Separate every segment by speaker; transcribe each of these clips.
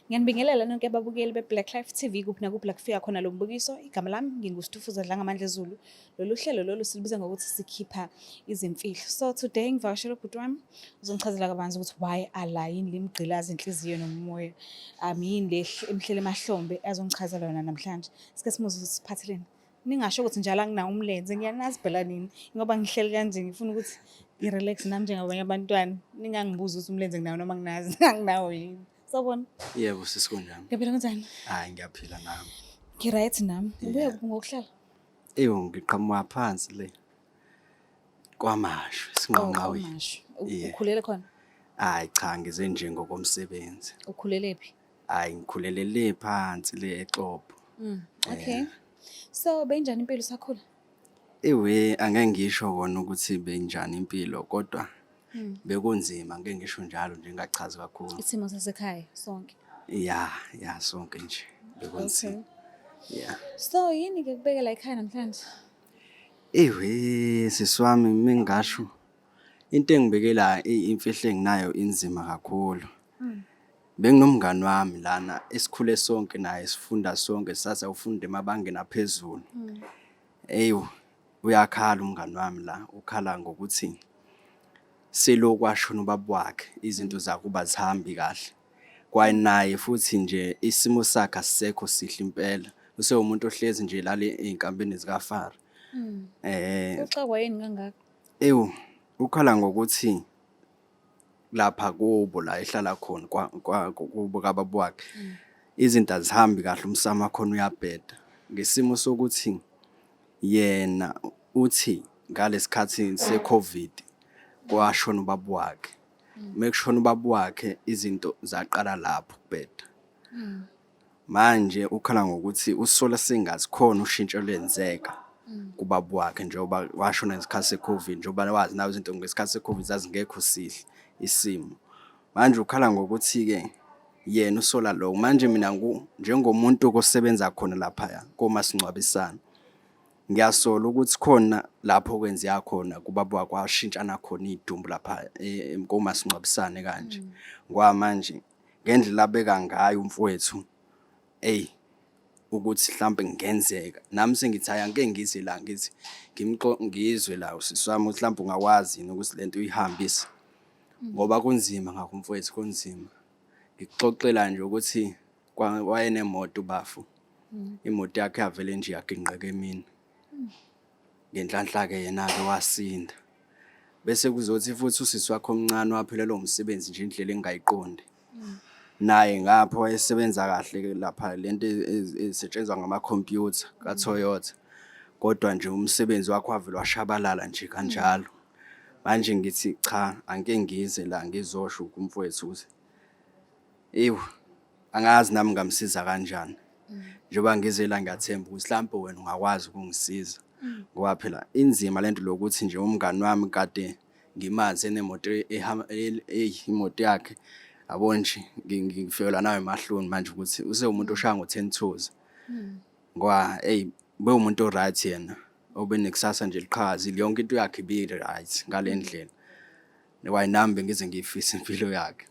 Speaker 1: Ngiyanibingelela nonke ababukeli be-Black Life TV kuphi nakuphi la kufika khona lo mbukiso. Igama lami nginguStufuza Dlangamandla Zulu. Lolu hlelo lolu silibiza ngokuthi sikhipha izimfihlo. So today ngivakashele ubhuti wami uzongichazela kabanzi ukuthi why ala yini limgqilaza inhliziyo nomoya. Yini le emhlele emahlombe azongichazela yona namhlanje. Sike simuzwe ukuthi siphatheleni. Ningasho ukuthi njalo anginawo umlenze, ngiyanazi phela nini ngoba ngihleli kanje ngifuna ukuthi ngi-relax nami njengabanye abantwana. Ningangibuzi ukuthi umlenze nginawo noma nginazi anginawo yini. Sawubona.
Speaker 2: Yebo sisi kunjani?
Speaker 1: Ngiyaphila kunjani?
Speaker 2: Hayi ngiyaphila nami.
Speaker 1: Ngi-right nami. Ubuya kuphi ngokuhlala?
Speaker 2: Eyo ngiqhamuka phansi le. KwaMashu, eSinqonqaweni.
Speaker 1: Oh, KwaMashu. Ukhulele khona?
Speaker 2: Hayi cha ngize nje ngokomsebenzi.
Speaker 1: Ukhulele phi?
Speaker 2: Hayi ngikhulele le phansi le eXobho.
Speaker 1: Okay. So benjani impilo usakhula?
Speaker 2: Ewe angeke ngisho kona ukuthi benjani impilo kodwa bekunzima ngeke ngisho njalo nje ngingachazi kakhulu.
Speaker 1: Isimo sasekhaya sonke.
Speaker 2: Ya, ya sonke nje bekunzima. Yeah.
Speaker 1: So yini ke kubeke la ekhaya namhlanje?
Speaker 2: Ewe sisi wami mingasho into engibekela imfihlo enginayo inzima kakhulu. Benginomngani wami lana esikhule sonke naye sifunda sonke sasa ufunda emabangeni aphezulu. Eyi uyakhala umngani wami la ukhala ngokuthi selokhu kwashona ubaba wakhe izinto zakubo azihambi kahle. Kwaye naye futhi nje isimo sakhe asisekho sihle impela. Usewumuntu ohlezi nje lale ey'nkambeni zikaFaro.
Speaker 1: Uxakwa yini kangaka?
Speaker 2: Ewu ukhala ngokuthi lapha kubo la ehlala khona kubo kababa wakhe izinto azihambi kahle umsamo wakhona uyabheda ngesimo sokuthi yena uthi ngalesikhathi se-COVID kwashona ubaba wakhe. Mekushona ubaba wakhe izinto zaqala lapho ukubheda. Manje ukhala ngokuthi usola sengathi khona ushintsho olwenzeka kubaba wakhe njengoba washona ngesikhathi se-COVID njengoba wazi nawe izinto ngesikhathi se-COVID zazingekho sihle isimo. Manje ukhala ngokuthi-ke yena usola lokho. Manje mina njengomuntu osebenza khona laphaya komasingcwabisane, ngiyasola ukuthi khona lapho okwenzeka khona kubaba wakhe kwashintshana khona iy'dumbu lapha komasingcwabisane kanje. Ngoba manje ngendlela abeka ngayo umfowethu, eyi ukuthi hlampe kungenzeka nami sengithi hhayi angike ngize la ngithi ngizwe la usisi wami ukuthi hlampe ungakwazi yini ukuthi lento uyihambise ngoba kunzima ngakho mfowethu kunzima. Ngikuxoxela nje ukuthi wayenemoto ubafo, imoto yakhe yavele nje yaginqeka emini. Ngenhlanhla-ke yena-ke wasinda. Bese kuzothi futhi usisi wakhe omncane waphelelwa umsebenzi nje indlela engingayiqondi. Naye ngapha wayesebenza kahle-ke lapha lento esetshenzwa ngamakhompyutha ka-Toyota. Kodwa nje umsebenzi wakhe wavele washabalala nje kanjalo. Manje ngithi cha angike ngize la ngizosho kumfowethu ukuthi ewu angazi nami ngingamsiza kanjani. Njengoba ngize la ngiyathemba ukuthi hlampe wena ungakwazi ukungisiza. Ngoba phela inzima lento lokuthi nje umngani wami kade ngimazi enemoto eyi imoto yakhe yabo nje ngifikelwa nawe emahloni manje ukuthi usewumuntu oshaya ngo-ten toes. Ngoba eyi bewumuntu o-right yena obenekusasa nje liqhakazile yonke into yakhe ibi-right ngale ndlela. Why nami bengize ngiyifise impilo yakhe.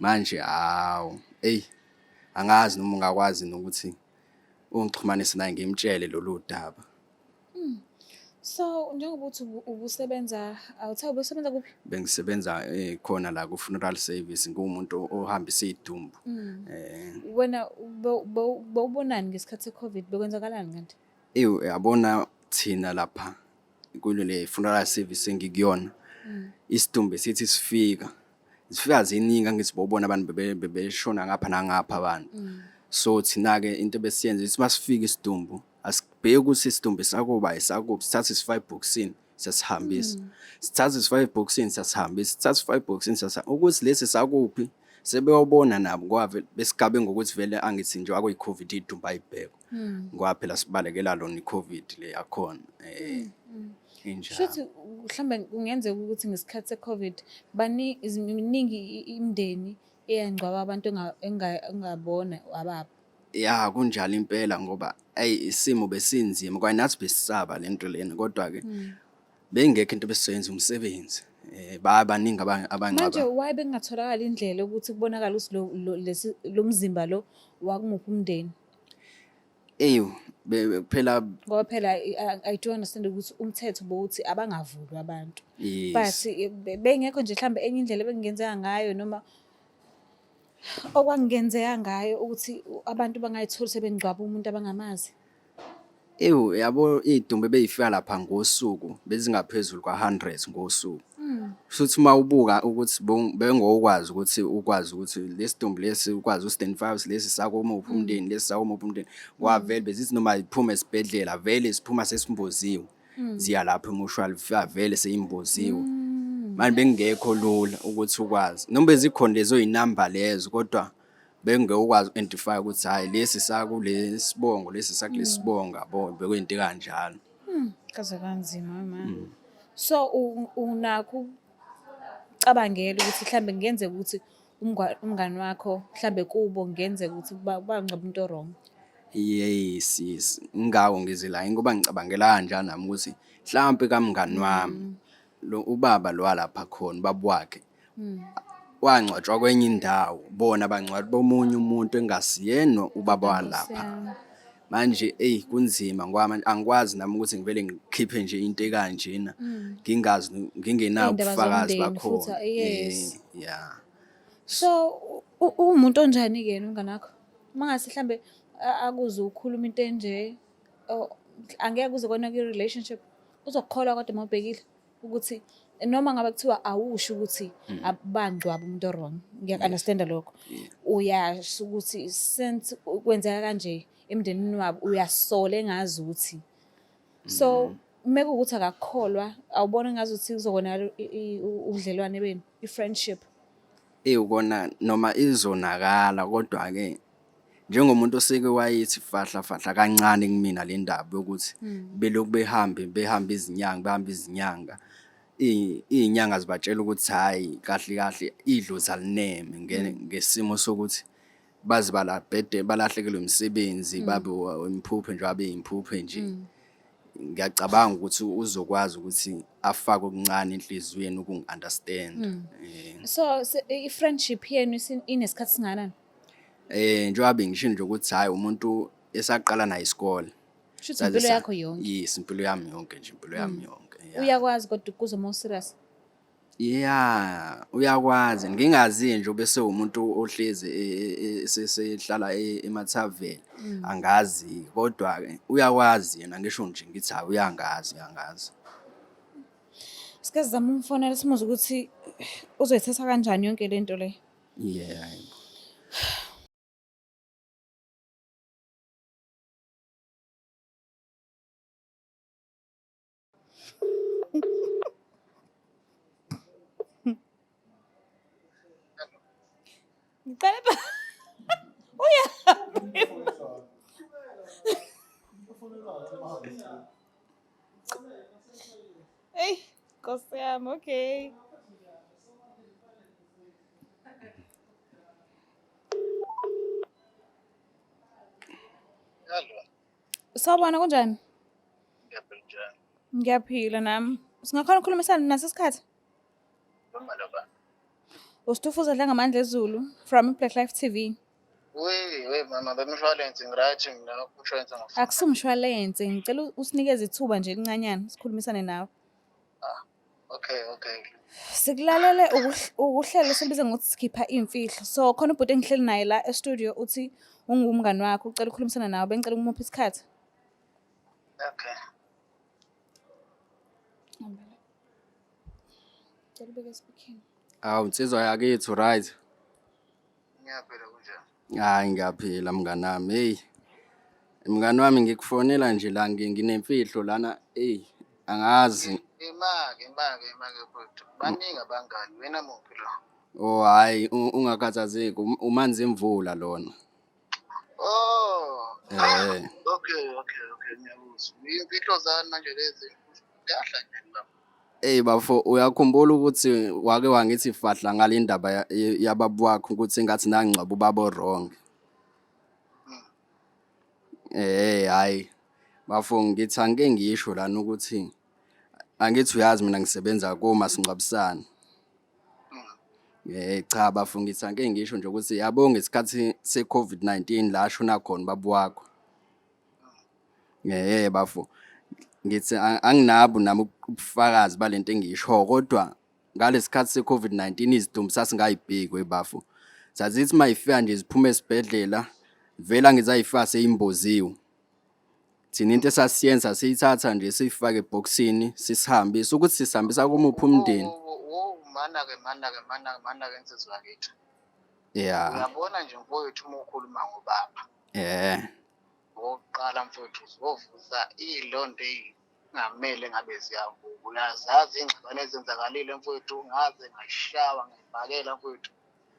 Speaker 2: Manje hawu eyi angazi noma ungakwazi nokuthi ungixhumanise naye ngimtshele lolu daba.
Speaker 1: So njengoba uthi ubusebenza, awuthe ubusebenza kuphi?
Speaker 2: Bengisebenza khona la ku-funeral service ngiwumuntu ohambisa iy'dumbu.
Speaker 1: Wena bowubonani ngesikhathi se-COVID, bekwenzakalani kanti?
Speaker 2: Ewu yabona thina lapha kule funeral service engikuyona isidumbu sithi sifika zifika ziningi angithi bobona abantu bebeshona ngapha nangapha abantu. So thina-ke into ebesiyenza ithi masifika isidumbu asibheki ukuthi isidumbu esakuba esakuphi, sithathe sifake ebhokisini siyasihambisa. Sithathe sifake ebhokisini siyasihambisa, sithathe sifake ebhokisini siyasihambisa. Ukuthi lesi sakuphi sebeyobona nabo ngoba vele besigabe ngokuthi vele angithi nje kwakuyi-COVID iy'dumbu ayibhekwa. Ngoba phela sibalekela lona i-COVID le yakhona injalo.
Speaker 1: Shuthi mhlawumbe kungenzeka ukuthi ngesikhathi se-COVID miningi imindeni eyangcwaba abantu engabona ababo.
Speaker 2: Ya kunjalo impela ngoba eyi isimo besinzima kwaye nathi besisaba lento lena kodwa-ke beyingekho into ebesizoyenza umsebenzi. Babaningi
Speaker 1: Manje
Speaker 2: abangcwaba.
Speaker 1: why bekungatholakali indlela yokuthi kubonakale ukuthi lo mzimba lo wakumuphi umndeni?
Speaker 2: Eyi, phela
Speaker 1: Ngoba phela I do understand ukuthi umthetho bowuthi abangavulwa abantu. But
Speaker 2: yes.
Speaker 1: bengekho nje mhlambe enye indlela ebekungenzeka ngayo noma okwakungenzeka ngayo ukuthi abantu bangayitholi sebengcwaba umuntu abangamazi.
Speaker 2: Ewu yabo, iy'dumbu ebey'fika lapha ngosuku bezingaphezulu kwa-hundreds ngosuku. Futhi uma ubuka ukuthi bengokwazi ukuthi ukwazi ukuthi lesi dumbu lesi ukwazi uku-identify ukuthi lesi sakomuphi umndeni, lesi sakomuphi umndeni. Ngoba vele bezithi noma ziphuma esibhedlela vele ziphuma sesimboziwe. Ziya lapho emoshwali zifika vele seyimboziwe. Manje bekungekho lula ukuthi ukwazi. Noma bezikhona lezo y'namba lezo kodwa bengeke ukwazi uku-identify ukuthi hhayi lesi sakule sibongo, lesi sakule sibongo yabo, bekuyinto ekanjalo.
Speaker 1: Kaze kanzima ma. So unakho ukucabangela ukuthi mhlambe kungenzeka ukuthi umngani wakho mhlambe kubo kungenzeka ukuthi bangcwaba umuntu o-wrong.
Speaker 2: Yes. Ingako ngize la ngoba ngicabangela kanjalo nami ukuthi mhlampe kamngani wami lo ubaba lo walapha khona, ubaba wakhe wangcwatshwa kwenye indawo, bona bangcwaba omunye umuntu engasiyena ubaba walapha. Manje eyi kunzima ngoba manje angikwazi nami ukuthi ngivele ngikhiphe nje into ekanjena ngingazi, ngingenabo
Speaker 1: Iy'ndaba
Speaker 2: ubufakazi
Speaker 1: zomndeni futhi,
Speaker 2: bakhona.
Speaker 1: Yes.
Speaker 2: Yeah.
Speaker 1: So uwumuntu onjani-ke yena umngani wakho? Uma ngase mhlambe akuzwe ukhuluma into enje, angeke kuze konake i-relationship, uzokukholwa kodwa uma ubhekile ukuthi noma ngabe kuthiwa awusho ukuthi abangcwaba umuntu o-wrong, ngiyaku-understand-a lokho. Uyasho ukuthi since kwenzeka kanje emndenini wabo uyasola engazi ukuthi. So uma kuwukuthi akakukholwa, awuboni engazuthi kuzokonakala ubudlelwane benu, i-friendship?
Speaker 2: Ewu kona noma izonakala kodwa-ke njengomuntu oseke wayithi fahla fahla kancane kumina le ndaba yokuthi belokhu behambe behambe izinyanga, behambe izinyanga. Iy'nyanga zibatshela ukuthi hhayi kahle kahle idlozi alineme ngesimo sokuthi baze balabhede balahlekelwe imisebenzi, babe imphuphe nje babe yimphuphe nje. Ngiyacabanga ukuthi uzokwazi ukuthi afake okuncane enhliziyweni ukungi-understand.
Speaker 1: So i-friendship yenu inesikhathi singakanani?
Speaker 2: Njengoba bengisho nje ukuthi hhayi umuntu esaqala naye isikole.
Speaker 1: Shuthi impilo yakho yonke.
Speaker 2: Yes, impilo yami yonke nje, impilo yami yonke. Yeah.
Speaker 1: Uyakwazi kodwa ukuzwa uma u-serious?
Speaker 2: Yeah, uyakwazi. Ngingazi nje ubese umuntu ohlezi sehlala emathaveni. Angazi kodwa-ke uyakwazi yena, ngisho nje ngithi hhayi uyangazi, uyangazi.
Speaker 1: Sike sizame umfonela simuzwe ukuthi uzoyithatha kanjani yonke le nto le.
Speaker 2: Yeah.
Speaker 1: Ngiqale pha. Uyaphi? Eyi, Nkosi yami, okay.
Speaker 3: Hello.
Speaker 1: Sawubona, kunjani?
Speaker 3: Ngiyaphila, njani?
Speaker 1: Ngiyaphila nami. Singakhona ukukhulumisana naso isikhathi?
Speaker 3: Noma laba.
Speaker 1: Usitufuza Dlangamandla Ezulu from Black Life TV.
Speaker 3: We mama, bemshwalense ngi-right mina, umshwalense ngifuna.
Speaker 1: Akusumshwalense, ngicela usinikeze ithuba nje elincanyana sikhulumisane nawe.
Speaker 3: Okay.
Speaker 1: Sikulalele ukuhlelo esibiza ngokuthi sikhipha imfihlo. So khona ubhuti engihleli naye la e-studio uthi ungumngani wakho, ucela ukukhulumisana nawe, bengicela ukumupha isikhathi.
Speaker 3: Okay.
Speaker 1: Cela ubeke speaking.
Speaker 2: Awu nsizwa yakithi, right?
Speaker 3: Ngiyaphila, kunjani?
Speaker 2: Hayi ngiyaphila mngani wami. Hey. Mngani wami, ngikufonela nje la nginemfihlo lana, hey angazi.
Speaker 3: Imake, imake, imake bhuti. Baningi abangani. Wena muphi lo?
Speaker 2: Oh hayi, ungakhathazeki, umanzi imvula lona.
Speaker 3: Oh.
Speaker 2: Eh.
Speaker 3: Okay, ngiyakuzwa. Imfihlo zani manje lezi? Kuyahlanyani baba.
Speaker 2: Ey bafo, uyakhumbula ukuthi wake wangithi fahla ngale ndaba yababa wakho ukuthi engathi nangcwaba ubaba wrong. Hayi bafo, ngithi angike ngisho lana ukuthi Angithi uyazi mina ngisebenza komasingcwabisane. Cha bafo, ngithi angike ngisho nje ukuthi yabo ngesikhathi se-COVID-19 la ashona khona ubaba wakho. Bafo, ngithi anginabo nami ubufakazi balento engiyishoyo, kodwa ngalesi se-COVID-19 izidumbu sasingayibheki we bafo. Zazithi uma yifika nje ziphuma esibhedlela, vele angithi zayifika seyimboziwe. Thina into esasiyenza siyithatha nje siyifake ebhokisini sisihambise, ukuthi sisihambisa kumuphi umndeni.
Speaker 3: Wo, mana-ke, mana-ke, mana-ke, mana-ke, nsizwa yakithi.
Speaker 2: Ya.
Speaker 3: Uyabona nje mfowethu, uma ukhuluma ngobaba, okokuqala mfowethu uzovusa iy'londa ey'ngamele ngabe ziyavuka. Uyazazi iy'ngxabano ezenzakalile mfowethu, ngaze ngashawa ngayibhakela mfowethu.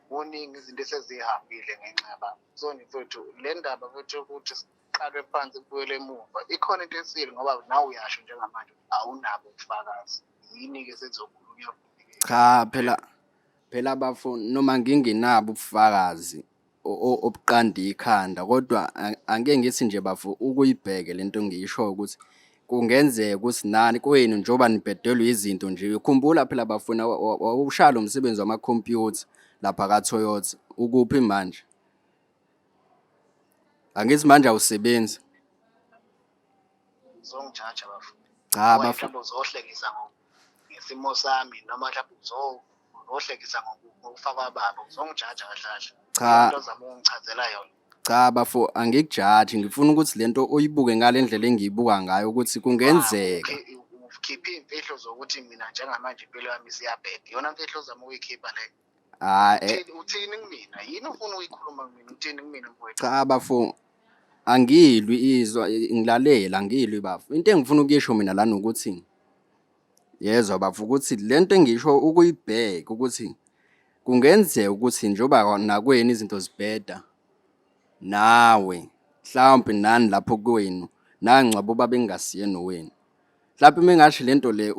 Speaker 3: Kuningi izinto esezihambile ngenxa yababa. So nje mfowethu, le ndaba mfowethu yokuthi siqalwe phansi kubuyele emuva, ikhona into esile ngoba nawe uyasho njengamanje awunabo ubufakazi. Yini-ke sezokhulunywa?
Speaker 2: Cha, phela bafo, noma ngingenabo ubufakazi obuqanda ikhanda, kodwa angike ngithi nje bafo ukuyibheke lento engiyishoyo ukuthi kungenzeka ukuthi nani kwenu njengoba nibhedelwe izinto nje. Khumbula phela bafuna wawushaya lo msebenzi wamakhompyutha lapha ka-Toyota, ukuphi manje? Angithi manje awusebenzi.
Speaker 3: Uzongijaja bafo.
Speaker 2: Cha
Speaker 3: Okanye
Speaker 2: bafo.
Speaker 3: mhlawumbe uzohlekisa ngesimo sami, noma mhlawumbe uzohlekisa ngokufa kwababa, uzongijaja kahle kahle.
Speaker 2: Cha.
Speaker 3: Into ozama ukungichazela yona.
Speaker 2: Cha bafo, angikujaji, ngifuna ukuthi lento uyibuke ngale ndlela engiyibuka ngayo ukuthi kungenzeka.
Speaker 3: Ukhiphe iy'mfihlo zokuthi mina njengamanje impilo yami isiyabheda. Iyona mfihlo ozama ukuyikhipha leyo.
Speaker 2: Hhayi,
Speaker 3: Uthini kumina? Yini ufuna ukuyikhuluma kumina? Uthini kumina mfowethu?
Speaker 2: Cha bafo, angilwi, izwa ngilalela, angilwi bafo. Into engifuna ukuyisho mina lana ukuthi, yezwa bafo, ukuthi lento engisho ukuyibheka ukuthi kungenzeka ukuthi njengoba nakwenu izinto zibheda, nawe mhlawumbe nani lapho kwenu nangcwaba ubaba engingasiyena owenu. Mhlawumbe uma ngingasho lento le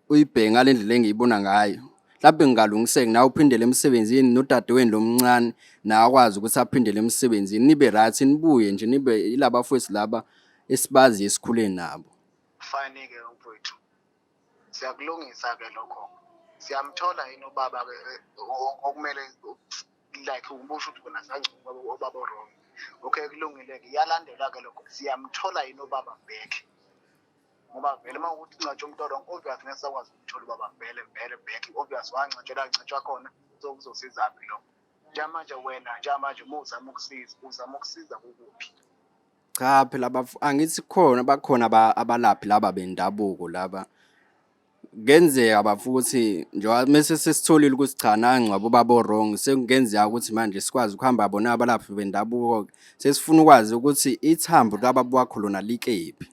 Speaker 2: uyibheke ngale ndlela engiyibona ngayo, mhlawumbe ngingalungiseka nawe uphindele emsebenzini, nodadewenu lo mncane nawe akwazi ukuthi aphindele emsebenzini, nibe right, nibuye nje nibe yilaba bafowethu laba esibaziyo esikhule nabo.
Speaker 3: Fine-ke mfowethu, siyakulungisa-ke lokho. Siyamthola yini ubaba-ke okumele, like ubusho ukuthi wena sangcono ubaba o-wrong. Okay, kulungile-ke, iyalandelwa-ke lokho. Siyamthola yini ubaba back? Ngoba vele uma ukuthi ungcwatshwa umuntu o-wrong, obvious ngeke sakwazi ukuthola ubaba vele vele back. Obvious wangcwatshelwa ngcwatshwa khona, so kuzosizaphi lokho? Njengamanje wena, njengamanje uma uzama ukusiza, uzama ukusiza kukuphi?
Speaker 2: Cha phela bafo, angithi khona bakhona abalaphi laba bendabuko laba. Kungenzeka bafo ukuthi njengoba mese sesitholile ukuthi cha nangcwaba ubaba o-wrong, sekungenzeka ukuthi manje sikwazi ukuhamba bona abalaphi bendabuko. Sesifuna ukwazi ukuthi ithambo likababa wakho lona likephi.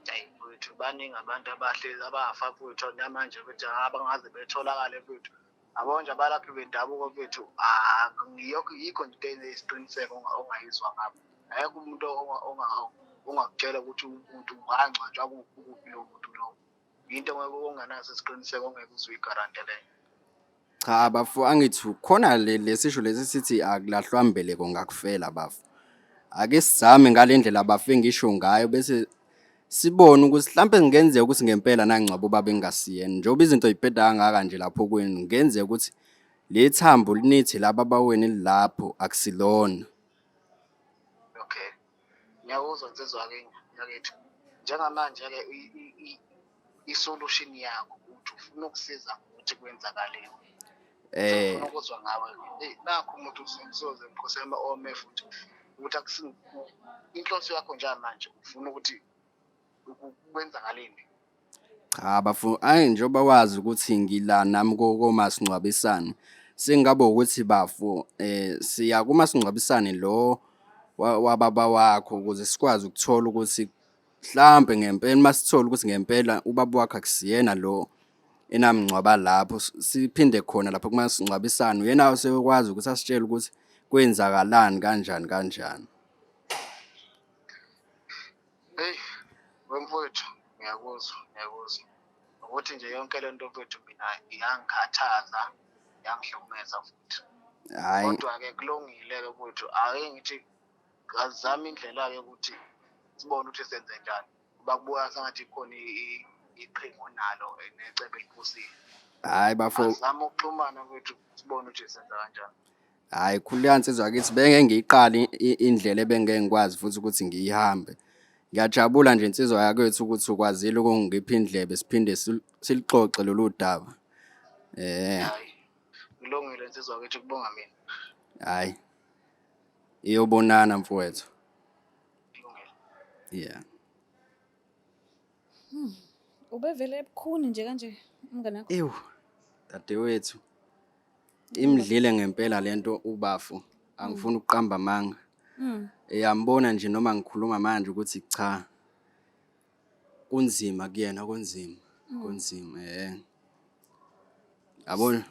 Speaker 3: Hayi mfowethu, baningi abantu abahlezi abafa mfowethu namanje ukuthi abangaze betholakale mfowethu. Yabo nje abalaphi bendabuko mfethu, yikho nje into eyisiqiniseko ongayizwa ngabo. Akekho umuntu ongakutshela ukuthi umuntu wangcwatshwa kuphi lowo muntu lowo. Into onganaso isiqiniseko, ongeke uze uyigarante leyo.
Speaker 2: Cha bafo, angithi khona lesisho lesi sithi akulahlwa mbeleko ngakufela bafo. Ake sizame ngale ndlela bafo engisho ngayo, bese sibone ukuthi mhlampe kungenzeka ukuthi ngempela nangcwaba ubaba engingasiyena. Njengoba izinto y'bheda kangaka nje lapho kwenu, kungenzeka ukuthi le thambo linithi la baba wenu elilapho akusilona.
Speaker 3: Okay. Ngiyakuzwa nsizwa yakithi. Njengamanje-ke i-solution yakho ukuthi ufuna ukusiza ukuthi kwenzakaleni. Ufuna ukuzwa ngawe. Hey, nakho umuntu usoze ngiphosema ome futhi ukuthi inhloso yakho njengamanje ufuna ukuthi kwenzakaleni.
Speaker 2: Cha bafo, ayi njengoba wazi ukuthi ngila nami komasingcwabisane, sengingaba ukuthi bafo siya kumasingcwabisane lo wababa wakho ukuze sikwazi ukuthola ukuthi mhlampe ngempela uma sithola ukuthi ngempela ubaba wakho akusiyena lo enamngcwaba lapho, siphinde khona lapho kumasingcwabisane, uyena oseyokwazi ukuthi asitshele ukuthi kwenzakalani kanjani kanjani.
Speaker 3: Hey, wemfowethu, ngiyakuzwa, ngiyakuzwa. Ukuthi nje yonke le nto mfethu mina iyangikhathaza, iyangihlukumeza futhi.
Speaker 2: Hhayi.
Speaker 3: Kodwa-ke kulungile-ke mfowethu, ake ngithi azame indlela-ke ukuthi sibone ukuthi senze njani. Ngoba kubuka sengathi khona Iqhinga onalo necebo eliphusile.
Speaker 2: Hhayi bafo.
Speaker 3: Azame ukuxhumana kwethu, sibone ukuthi senza kanjani.
Speaker 2: Hhayi, khululeka nsizwa yakithi, bengeke ngiyiqale indlela ebengeke ngikwazi futhi ukuthi ngiyihambe. Ngiyajabula nje nsizwa yakwethu ukuthi ukwazile ukungipha indlebe siphinde silixoxe lolu daba.
Speaker 3: Hhayi, kulungile nsizwa yakithi, kubonga mina.
Speaker 2: Hhayi. Iyobonana mfowethu.
Speaker 3: Kulungile.
Speaker 2: Yeah.
Speaker 1: Ubevele ebukhuni nje kanje umngane wakho?
Speaker 2: Ewu, dadewethu. Imdlile ngempela lento ubafu. Angifuni ukuqamba amanga. Eyambona nje noma ngikhuluma manje ukuthi cha. Kunzima kuyena, kunzima. Kunzima eh. Yabona?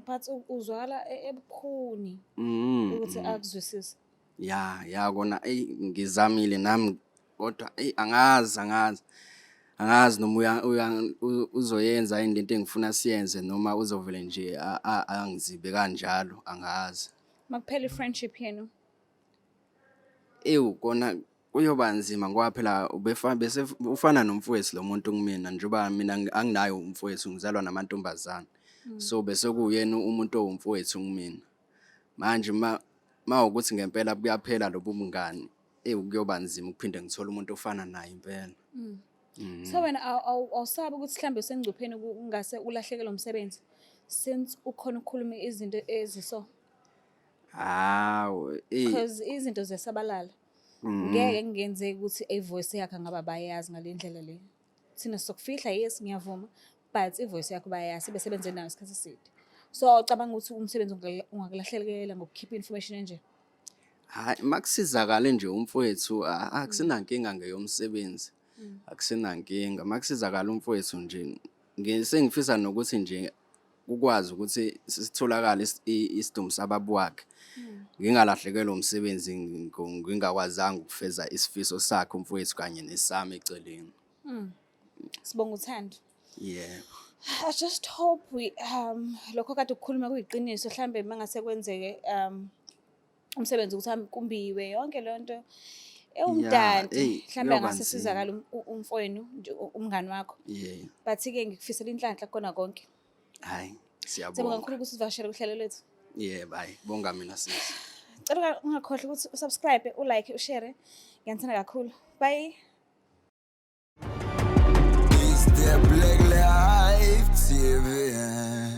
Speaker 1: But uzwakala ebukhuni ukuthi akuzwisise.
Speaker 2: Ya, kona eyi ngizamile nami kodwa eyi angazi angazi. Angazi noma uzoyenza yini lento engifuna siyenze noma uzovele nje angizibe kanjalo, angazi.
Speaker 1: Makuphela i-friendship yenu?
Speaker 2: Ewu, kona kuyoba nzima ngoba phela bese ufana nomfowethu lo muntu kumina, njengoba mina anginaye umfowethu, ngizalwa namantombazane. So bese kuwuyena umuntu owumfowethu kumina. Manje ma ukuthi ngempela buyaphela lobu bungani, ewu kuyoba nzima ukuphinde ngithole umuntu ofana naye impela.
Speaker 1: So wena awusabi ukuthi mhlambe usengcupheni ungase ulahlekelwe umsebenzi since ukhona ukukhuluma izinto eziso?
Speaker 2: Hawu, eyi.
Speaker 1: Because izinto ziyasabalala. Ngeke kungenzeki ukuthi i-voice yakhe angaba bayazi ngale ndlela le. Thina sokufihla, yes, ngiyavuma, but i-voice yakho bayazi, besebenze nayo isikhathi eside. So awucabanga ukuthi umsebenzi ungakulahlekela ngokukhipha information enje?
Speaker 2: Hhayi, makusizakale nje umfowethu, akusinankinga ngeyomsebenzi. Akusinankinga. Makusizakala umfowethu nje, sengifisa nokuthi nje kukwazi ukuthi sitholakale isidumbu sababa wakhe. Ngingalahlekelwa umsebenzi ngingakwazanga ukufeza isifiso sakhe umfowethu kanye nesami eceleni.
Speaker 1: Sibonga uthando.
Speaker 2: Yebo.
Speaker 1: I just hope we lokho kade ukukhuluma kuyiqiniso, mhlambe mangase kwenzeke umsebenzi ukuthi kumbiwe yonke leyo nto ewumdanti,
Speaker 2: Eyi,
Speaker 1: mhlambe
Speaker 2: kuyoba
Speaker 1: angase
Speaker 2: nzima.
Speaker 1: sizakale umfowenu nje, umngani wakho. But ke ngikufisela inhlanhla kukona konke.
Speaker 2: Hhayi,
Speaker 1: Siyabonga
Speaker 2: siyabonga.
Speaker 1: kakhulu ukuthi usivakashele kuhlelo lethu.
Speaker 2: Yebo, hhayi, bonga mina sisi.
Speaker 1: Cela ungakhohlwa ukuthi usubscribe, ulike, ushare. Ngiyanithanda kakhulu. Bye.
Speaker 4: It's the Black Life TV.